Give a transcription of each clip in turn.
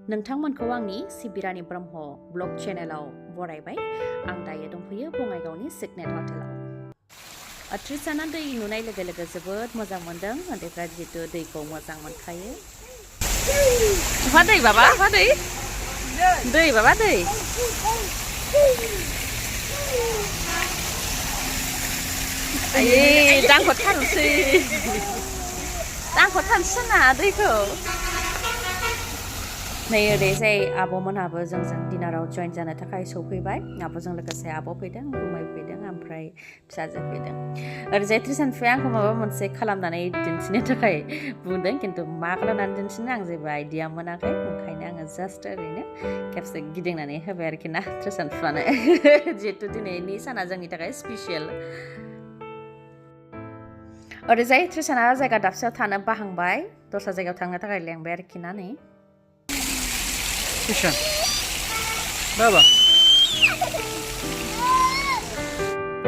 नोंथांमोनखौ आंनि सिबि रानि ब्रह्म ब्लग चेनेलाव बरायबाय आं दायो दंफैयो बङाइगावनि सिगनेट हटेलाव ट्रिसाना दै नुनाय लोगो लोगो जोबोद मोजां मोनदों उन्दैफ्रा जिहेतु दैखौ मोजां मोनखायो मा दै बाबा मा दै दै बाबा दै आयै दांखौ थारुसै दांखौ थानोसै ना दैखौ नै ओरैजाय आब'मोनहाबो जोंजों डिनाराव जइन जानो थाखाय सफैबाय आब'जों लोगोसे आब' फैदों गुमै फैदों ओमफ्राय फिसाजो फैदों ओरैजाय ट्रिसान फुया आंखौ माबा मोनसे खालामनानै दिन्थिनो थाखाय बुंदों खिन्थु मा खालामनानै दिन्थिनो आं जेबो आइडिया मोनाखै ओंखायनो आङो जास्ट ओरैनो खेबसे गिदिंनानै होबाय आरोखि ना ट्रिसान फुआनो जिहेतु दिनैनि साना जोंनि थाखाय स्पेसियेल ओरैजाय ट्रिसाना जायगा दाबसेयाव थानो बाहांबाय दस्रा जायगायाव थांनो थाखाय लेंबाय आरोखि ना नै Kishan. Baba.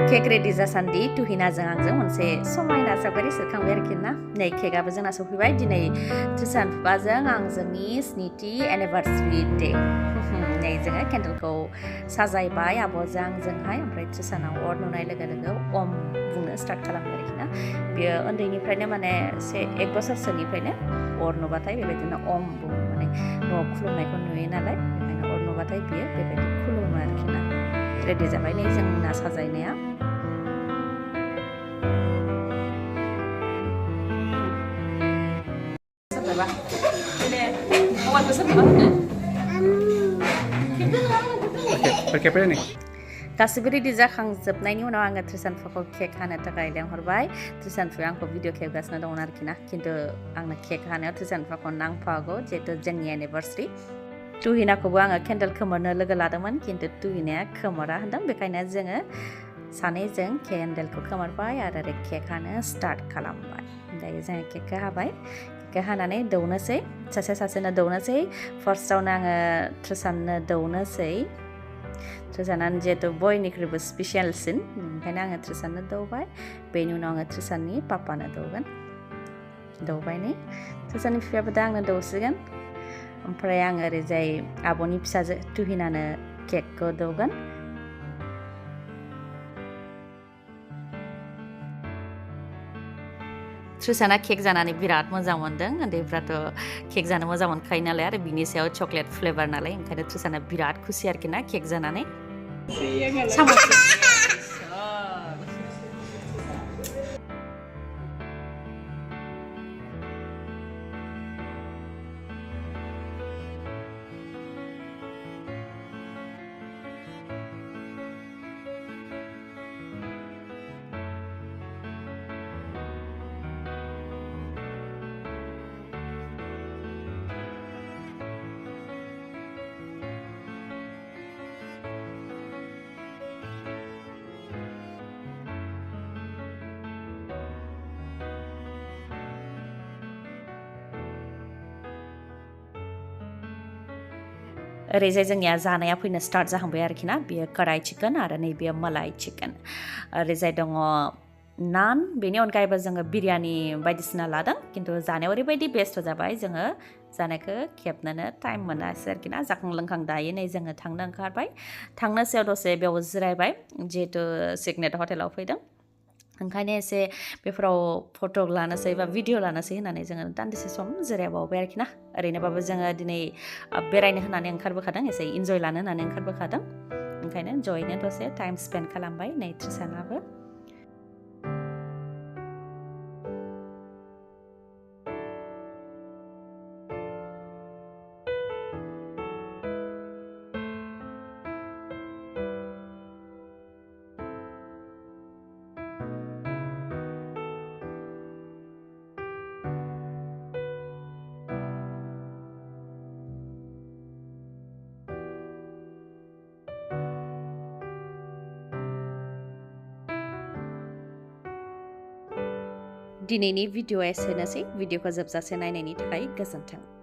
केक रेडि जासान्दि तुहिनाजों आंजों मोनसे समायना सावगारि सेबखांबाय आरोखि ना नै केकआबो जोंना सफैबाय दिनै ट्रिसान फुफाजों आंजोंनि स्निथि एनिभार्सारि डे नै जोङो केन्डेलखौ साजायबाय आब'जों आंजोंहाय ओमफ्राय ट्रिसानाव अर नुनाय लोगो लोगो अम बुंनो स्टार्ट खालामबाय आरोखि ना बियो उन्दैनिफ्रायनो माने एक बोसोरसोनिफ्रायनो अर नुबाथाय बेबायदिनो अम बुङो माने न'आव खुलुमनायखौ नुयो नालाय बेखायनो अर नुबाथाय बियो बेबायदि खुलुमो आरोखि ना रेडि जाबाय नै जोंना साजायनाया गासिबो रेडि जाखांजोबनायनि उनाव आङो ट्रिसान फुखौ केक हानो थाखाय लेंहरबाय ट्रिसान फुया आंखौ भिडिअ खेबगासिनो दंमोन आरोखि ना खिन्थु आंनो केक हानायाव ट्रिसान फुखौ नांफागौ जिहेतु जोंनि एनिभार्सारि तुहिनाखौबो आङो केन्डेल खोमोरनो लोगो लादोंमोन खिन्थु तुहिनाया खोमोरा होनदों बेखायनो जोङो सानैजों केन्डेलखौ खोमोरबाय आरो केक हानो स्टार्ट खालामबाय दायो जोङो केकखौ हाबाय केकखौ हानानै दौनोसै सासे सासेनो दौनोसै फार्स्टआवनो आङो ट्रिसाननो दौनोसै ट्रिसानानो जिहेतु बयनिख्रुइबो स्पेसियेलसिन ओंखायनो आङो ट्रिसाननो दौबाय बेनि उनाव आङो ट्रिसाननि पापानो दौगोन दौबाय नै ट्रिसाननि बिफायाबो दा आंनो दौसिगोन ओमफ्राय आं ओरैजाय आब'नि फिसाजो तुहिनानो केकखौ दौगोन ट्रिसाना केक जानानै बिराद मोजां मोनदों उन्दैफ्राथ' केक जानो मोजां मोनखायो नालाय आरो बिनि सायाव चकलेट फ्लेभार नालाय ओंखायनो ट्रिसाना बिराद खुसि आरोखि ना केक जानानै ओरैजाय जोंनिया जानाया फैनो स्टार्ट जाहांबाय आरोखि ना बेयो कढ़ाई चिकेन आरो नैबेयो मलाई चिकेन ओरैजाय दङ नान बेनि अनगायैबो जोङो बिरियानि बायदिसिना लादों खिन्थु जानायाव ओरैबायदि बेस्थ जाबाय जोङो जानायखौ खेबनोनो टाइम मोनासै आरोखि ना जाखां लोंखां दायो नै जोङो थांनो ओंखारबाय थांनोसैयाव दसे बेयाव जिरायबाय जिहेतु सिगनेट हटेलाव फैदों ओंखायनो एसे बेफोराव फट' लानोसै बा भिडिअ लानोसै होननानै जोङो दान्दिसे सम जिरायबावबाय आरोखि ना ओरैनोबाबो जोङो दिनै बेरायनो होननानै ओंखारबोखादों एसे इन्जय लानो होननानै ओंखारबोखादों ओंखायनो जयैनो दसे टाइम स्पेन्ड खालामबाय नै ट्रिसानाबो दिनैनि भिडिअआ एसेनोसै भिडिअखौ जोबजासे नायनायनि थाखाय गोजोन्थों